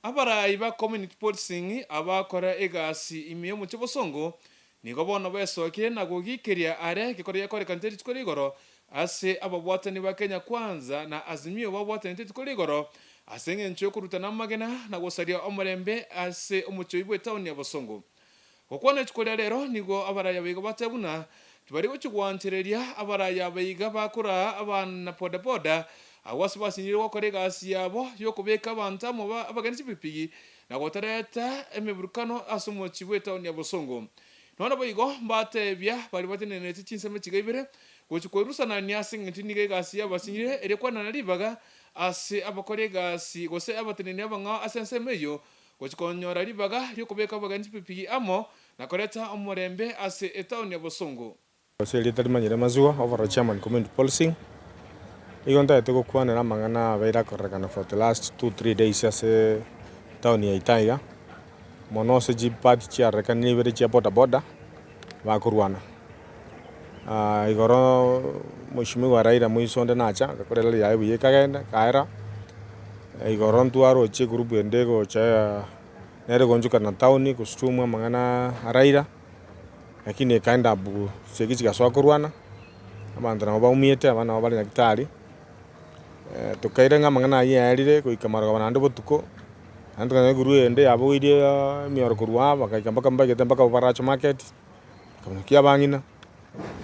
Abarai ba community policing abakora egasi ime y'omochie bosongo nigo bono besokire na gogikeria are egekora giakorekanete rituko rigoro ase ababwatani ba Kenya Kwanza na Azimio babwatanete rituko rigoro ase engencho yokorutana amagena na gosaria omorembe ase omochie oyio bw'etaoni ya Bosongo. Gokwana rituko ria rero nigo abarai abaiga bateba buna tibari gochia gwanchereria abarai abaiga bakoraa abana bodaboda agwo ase basinyire gokora egasi yabo yokobeka abanto amo abageni chipigipigi na gotareta emeburukano ase omochie bw'etaoni ya Bosongo. Nonya naboigo mbatebia baria batenenerete chinsemo chiga ibere gochia kwerusanania ase engencho nigo egasi yabasinyire eria kwanana ribaga ase abakori egasi gose abateneneri abang'ao ase ensemo eyio Gochia konyora ribaga ri'okobeka abageni chipigipigi amo na koreta omorembe ase etaoni ya Bosongo. Ase erieta rimanyire Maziwa, Overall Chairman Community Policing, nigo ntagete gokwanera amang'ana abeire akorekana for the last 2-3 days ase etaoni yaito iga, mono ase chiparty chiarorekanire ibere chia boda boda bakorwana. Igoro Mheshimiwa Raila moiso onde nacha agakora erally yaye buya ekagenda ekaera, igoro ntwaroche egroup ende egocha nere egoonchokana town gosukumwa amang'ana a Raila, lakini eka end up chisegi chigasoa korwana, abanto nabo baumiete abande nabo bare nyagetari, tokaira ng'a amang'ana aywo yaerire goika marogoba naende botuko, naende tokanyora egroup ende yabogoirie emioro korwa aa bagaika mpaka mbaigete mpaka Baracho market. Bakaimokia abang'ina,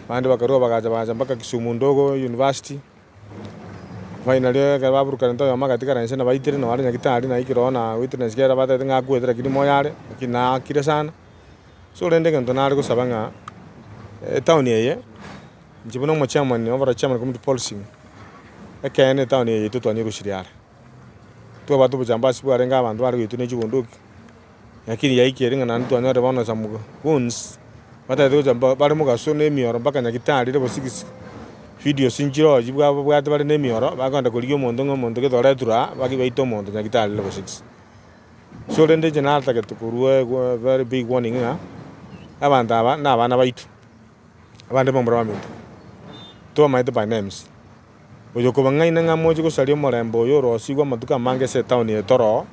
abande bakarua bagacha bagacha mpaka Kisumu ndogo university, finally ekero baburukanete oyomo agatigara inse nabaitire nonye are nyagetari naikire oo na witness kere batebete ng'a akwete lakini moyo are, lakini naakire sana. So rende egento nare gosaba ng'a etown eye, inche buna omochairman overall chairman community policing, ekeene etown eye yaito twanyerusirie are. Twabwate obochambasi bwarenge abanto bare goitwa ne chibunduki. Lakini yaikire ng'a naende twanyorire bono some goons, batagete gocha mba bare mogaso na emioro mpaka nyagetari level six, videos nchire oo chibwa babwate bare na emioro, bakogenda korigia omonto ng'a omonto gete oretwe aa, baki baite omonto nyagetari level six. So rende inche natagete korwa egwa very big warning ng'a, abanto aba na abana baito, abande mbamura baminto, tobamaete by names. Oyokobang'aina ng'a moche gosaria omorembe oyo orosigwe amatuko amange ase etown eye toro oo,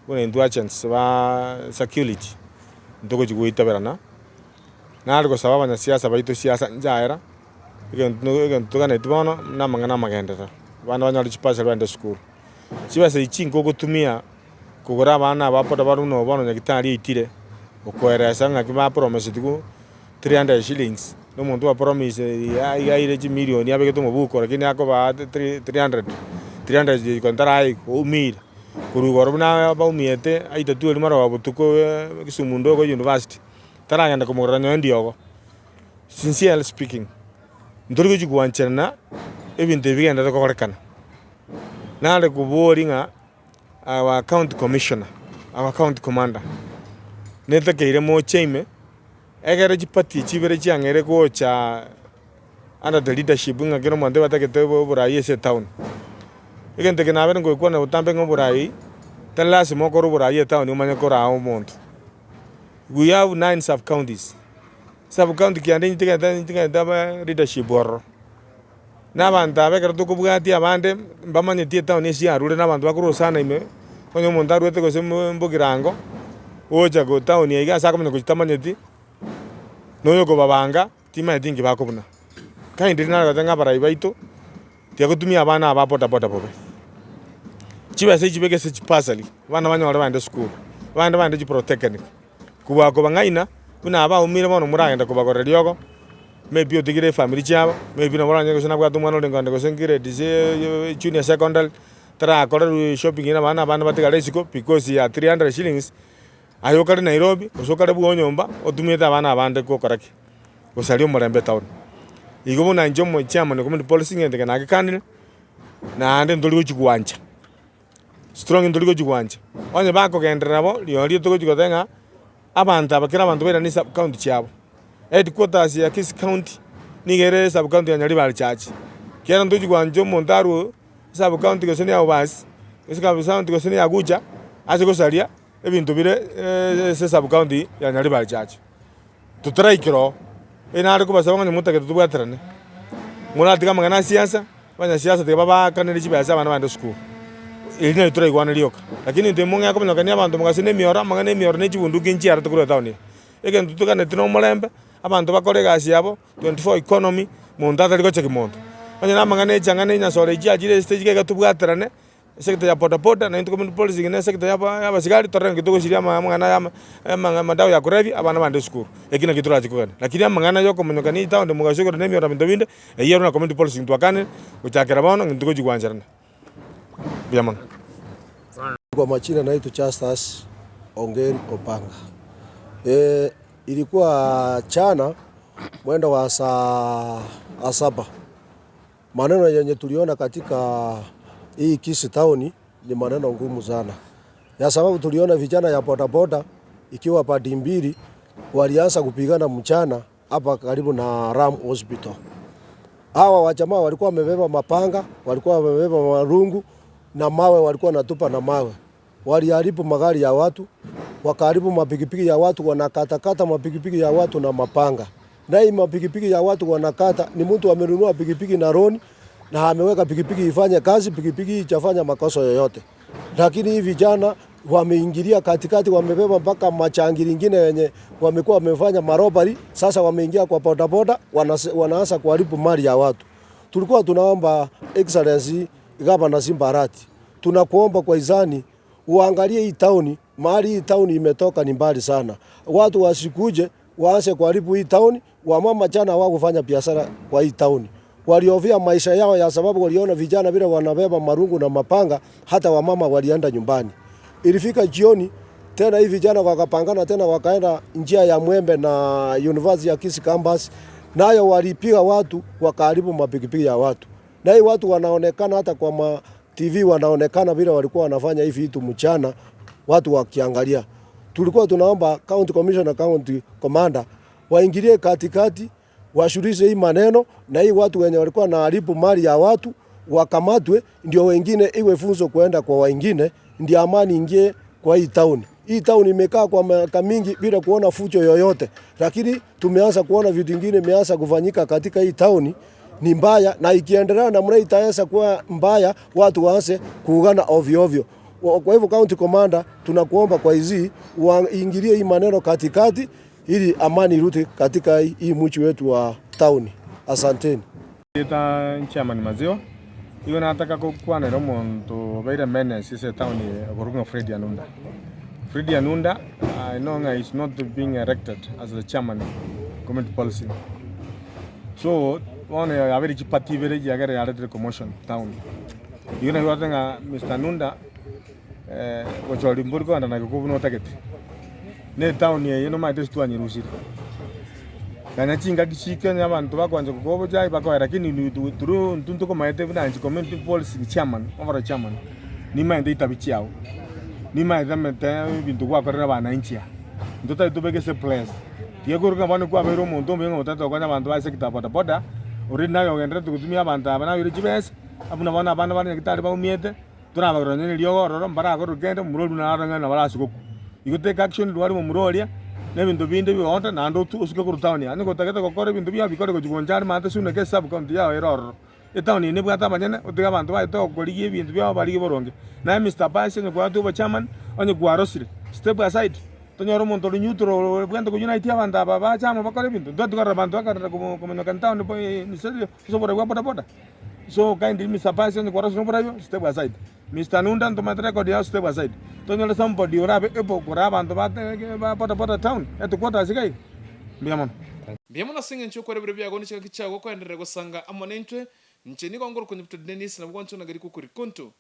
buna intwe agents ba security, ntogochi goitaberana, nare gosaba abanyasiasa baito siasa nchaera, egento egento toganeti bono na amang'ana amagenderero, abana banyore chibasari bagende esukuru. Chibesa echi chinkogotumia kogora abana aba boda boda buna bono nyagetari oitire, okoeresa ng'aki bapromesetiwu. 300 shillings, na omonto obapromise iga iga aire chimilioni abegete omobuko lakini akobaa 300, 300 iko ntaraigwa oumire. Korwa igoro buna baumiete aitatwe erio marogoba botuko Kisumu ndogo university, taragenda komorora nonye ndiogo. Sincerely speaking, ntori gochi gwancherana ebinto ebi bigenderete kokorekana. Nare koboria ng'a our county commissioner, our county commander, netakeire moche ime. Ekero chipati echi ibere chiang'eire gocha under the leadership ng'a kera omonto batagete oborai ase etown. Egento eke nabere ngokwana botambe ng'a oborai, tari lasima okore oborai etown omanye koraa omonto. We have nine sub counties, sub county kianda inche tigete tigete abe leadership ororo. Na abanto aba ekero tokobwatia abande mbamanyeti etown ase yarure na abanto bakorwa sana ime, onye omonto arwete gose mbogirango, ocha go town iga ase akomanya gochia tamanyeti, na oyokobabanga timanyeti inki bakobuna. Kindly nare goteba ng'a abarai baito, tiga gotumia abana aba boda boda bobe. Chibesa echi chibeke ase chibasari, abana banyore bagende esukuru, abande bagende chiprotechnic, kobua kobang'aina buna abaumire bono moragende kobagorera riogo. Maybe otigire efamiri chiabo, maybe nabo oranyore gose nabwate omwana orenge onde gose grade junior secondary, tarakorerwa shopping na abana abande batigare isiko because ya 300 shillings, aye okare Nairobi gose okare bwo nyomba otumiete abana abande gokora ki? Gosaria omorembe etown. Igo buna inche omo chairman o community policing egento eke nagekanire, naende ntori gochi gwancha, strong ntori gochi gwancha, onye bakogenderera bo, rirorio togochi goteba ng'a abanto aba kera abanto bairane sub county chiabo. Headquarters ya Kisii county nigo ere sub county ya Nyaribari church, ekiagera ntochi gwancha omonto arwe sub county gose ne ya Obasi, gose sub county gose ne ya Gucha, ache gosaria ebinto bire ase sub county ya Nyaribari church. Totaraikera oo, ere nare kobasaba ng'a onye motagete tobwaterane, moratige amang'ana a siasa, abanyasiasa tiga babaakanere chibesa abana bagende esukuru. Eri nario toraigwane rioka. Lakini intwe mong'ea komanyokania abanto mogase na emioro, amang'ana emioro ne chibunduki nchiarete korwa etaoni eye. Egento toganeti na omorembe, abanto bakore egasi yabo, 24 economy, monto atari gocheki monto. Onye na amang'ana echang'a na enyasore echio achire estage iga iga tobwaterane, esector ya bodaboda naintwe community policing na esector ya aba ya abasigari torore naki togosiria ama amang'ana aya ama amang'a amadawa ya kulevya abana bande esukuru. Eki nakio torache kogenda. Lakini amang'ana ya okomonyokania etown mogaso igoro na emioro na binto binde, eyio ero na community policing twakanire, gochakera bono ng'into togochi gwancherana. Mbuya mono. Kwa majina naitwa Justus Ongeri Opanga. E, ilikuwa jana mwendo wa saa saba, maneno yenye tuliona katika hii Kisii town ni maneno ngumu sana, ya sababu tuliona vijana ya bodaboda ikiwa padi mbili walianza kupigana mchana hapa karibu na Ram Hospital. Hawa wajamaa walikuwa wamebeba mapanga, walikuwa wamebeba marungu na mawe, walikuwa wanatupa na mawe. Waliharibu magari ya watu, wakaharibu mapikipiki ya watu, wanakatakata mapikipiki ya watu na mapanga. Na hii mapikipiki ya watu wanakata, ni mtu amenunua pikipiki na loni na ameweka pikipiki ifanye kazi, pikipiki ijafanya makosa yoyote. Lakini hii vijana wameingilia katikati, wamebeba mpaka machangili ingine yenye wamekuwa wamefanya marobari. Sasa wameingia kwa bodaboda, wanaanza kuharibu mali ya watu. Tulikuwa tunaomba Excellency Gavana Simba Arati, tunakuomba kwa izani uangalie hii tauni, mahali hii tauni imetoka ni mbali sana, watu wasikuje waanze kuharibu hii tauni. Wamama jana hawakufanya biashara kwa hii tauni, waliofia maisha yao ya sababu waliona vijana vile wanabeba marungu na mapanga, hata wamama walienda nyumbani. Ilifika jioni tena hii vijana wakapangana tena wakaenda njia ya Mwembe na University ya Kisii campus, nayo walipiga watu wakaharibu mapikipiki ya watu, na hii watu wanaonekana hata kwa ma TV wanaonekana vile walikuwa wanafanya hivi vitu mchana, watu wakiangalia. Tulikuwa tunaomba county commissioner, county commander waingilie katikati, washurishe hii maneno na hii watu wenye walikuwa na mali ya watu wakamatwe, ndio wengine iwe funzo kuenda kwa wengine, ndio amani ingie kwa hii town. Hii town imekaa kwa miaka mingi bila kuona fujo yoyote, lakini tumeanza kuona vitu vingine imeanza kufanyika katika hii town ni mbaya, na ikiendelea namna itaweza kuwa mbaya, watu waanze kuugana ovyo ovyo. Kwa hivyo county commander, tunakuomba kwa hizi uingilie hii maneno katikati ili amani irudi katika hii mji wetu wa town. Asanteni. Erieta Chairman Maziwa, igo nataka gokwanera omonto obeire menace ase etown eye okorokwa ng'a Fred Anunda. Fred Anunda I know ng'a is not being elected as the chairman community policing. So bono yabeire chiparty ibere ekiagera yaretire commotion town. Igo naki gwateba ng'a Mister Anunda gochorwa mbori kogenda na gekuo buna otagete. Na etown eye nomanyete ase twanyerusire. Nonya chingaki chiike onye abanto bakoancha gokoa obochai bakoe lakini through intwe ntokomaete buna inche community policing chairman, overall chairman, nimaete etabi chiago, nimaete amete ebinto gwakorera abananchi aa. Intwe tari tobeke ase press, tiga korwa ng'a bono kwabeire omonto omuya ng'a otagete gokonya abanto ba sector ya bodaboda, already naye ogendererete gotumia abanto aba nabaire chibesa, buna bono abana bare nyagetari baumiete. Torabagere nonya neriogo ororo, mbaragorwe kende, momura oria naro ng'a nabo arase gokwa. Igo take action rwari momura oria, na ebinto binde bionde, naende otu osuke korwa town aa. Onye gotagete gokora ebinto biao bikore gochia goncha are maate suneka ase sub county yao ere ororo. Etown eye nebwate abanyene, otige abanto baete gokorigia ebinto biabo barigie boronge. Naye Mister Pasi onye kwatwa obochairman, onye kwarosire, step aside, tonyore omonto ore neutral obwenerete ko unite abanto aba bache amo bakore ebinto. Ntobwati korora abanto bakarera komo komonyoka town ase oborai bwa bodaboda. So kindly Mister Pasi onye kwarosire oboraio step aside. Mister Nunda ntomanyete record yao step aside. Tonyore somebody orabe able koraa abanto ba ba boda boda town headquarters iga iga. Mbuya mono. Mbuya mono ase engencho y'okora ebiro biago ne chingaki chiago koenderera gosanga amo naintwe. Inche nigo ngorokwa Nyabuto Dennis, nabo gwanchwa na Gari Kukuri Kuntu.